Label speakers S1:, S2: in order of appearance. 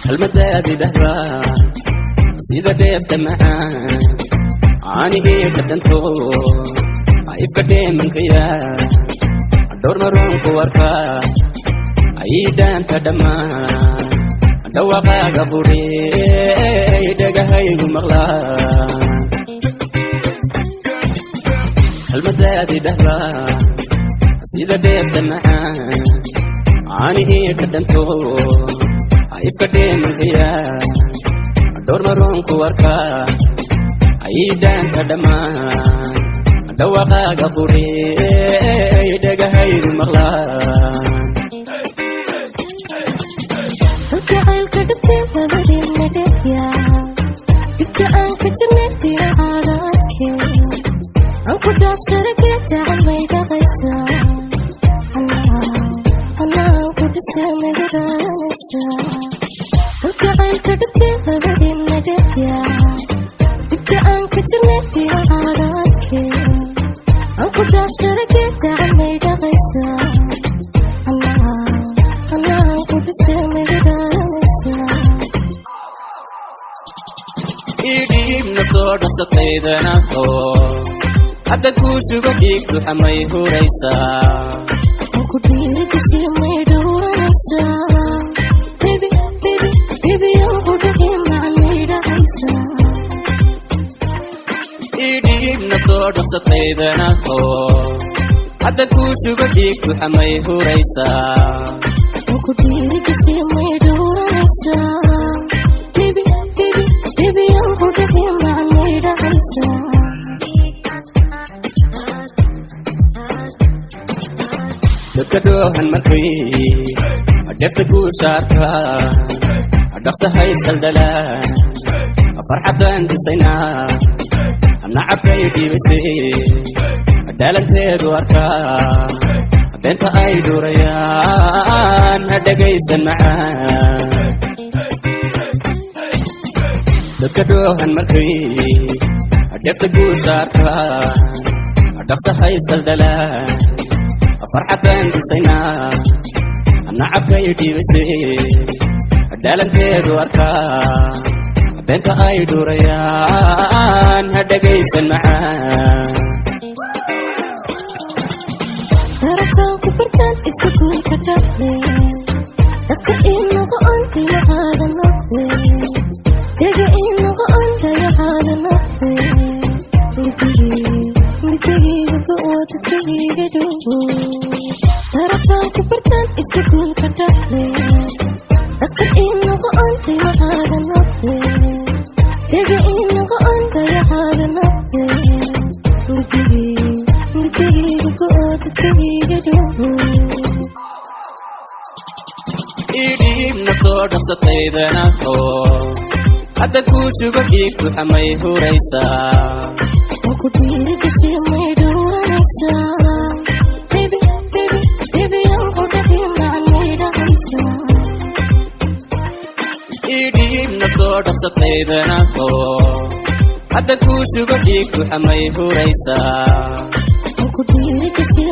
S1: Kelmadaadi dhahdaa sida dheefta macaan, caanihii dhadhanto ifka dheemankaya. Dhowr maroonku arkaa ayidhaanta dhammaan, dhawaqaaga qudhey dhagahaygu maqlaa. Kelmadaadi dhahdaa sida dheefta macaan, caanihii dhadhanto ifka dheemankaya. Dhowr maroonku arkaa ayidhaanta dhammaan, dhawaqaaga qudhey dhagahaygu maqlaa.
S2: Kalgacaylka dhabtee labadiina dhexya, dhibka aan ka jirnay dhinacaada adkee, aan ku dhaafsarageeda may dhaqaysaa, anaa ku dhisee mayga dhaadanaysaa. Kalgacaylka dhabtee labadiina dhexya, dhibka aan ka jirnay dhinacaada adkee, aan ku dhaafsarageeda may dhaqaysaa, anaa ku dhisee mayga dhaadanaysaa.
S1: Idhiibna soo dhaqsataydana oo hadda kuu shugo dhiig duxamay huraysaa.
S2: Ku dhiirigashay may dhowranaysaa? Baby, baby, baby, aan ku dhihi macan may dhahaysaa?
S1: Idhiibna soo dhaqsataydana oo hadda kuu shugo dhiig duxamay huraysaa.
S2: Ku dhiirigashay may dhowranaysaa? Baby, baby, baby, aan ku dhihi macan may dhahaysaa?
S1: Dadka dhoohan markay dhefta guusha arkaa, dhaqsa haysdaldalaan farxaddaan dhisaynaa. Nacabkay dhiibaysay dhaalanteedu arkaa, beenta ay dhuurayaan ha dhegaysan macaan. Dadka dhoohan markay dhefta guusha arkaa, dhaqsa haysdaldalaan farxaddaan dhisaynaa. Nacabkay dhiibaysay dhaalanteedu arkaa, beenta ay dhuurayaan ha dhegaysan macaan.
S2: Darataan ku bartaan ifka guurka dhable, dhaqka ii noqon dhinacaada noqde, dega ii noqon dhagaxaada noqde, midigayga go'o dadkayga dhowo. Darataan ku bartaan ifka guurka dhable, dhaqka ii noqon dhinacaada noqde, dega ii noqon dhagaxaada noqde, midigayga go'o dadkayga dhowo.
S1: Idhiibna soo dhaqsataydana oo hadda kuu shugo dhiig duxamay huraysaa.
S2: Ku dhiirigashay may dhowranaysaa? Baby, baby, baby, aan ku dhihi macan may dhahaysaa?
S1: Idhiibna soo dhaqsataydana oo hadda kuu shugo dhiig duxamay huraysaa.
S2: Ku dhiirigashay.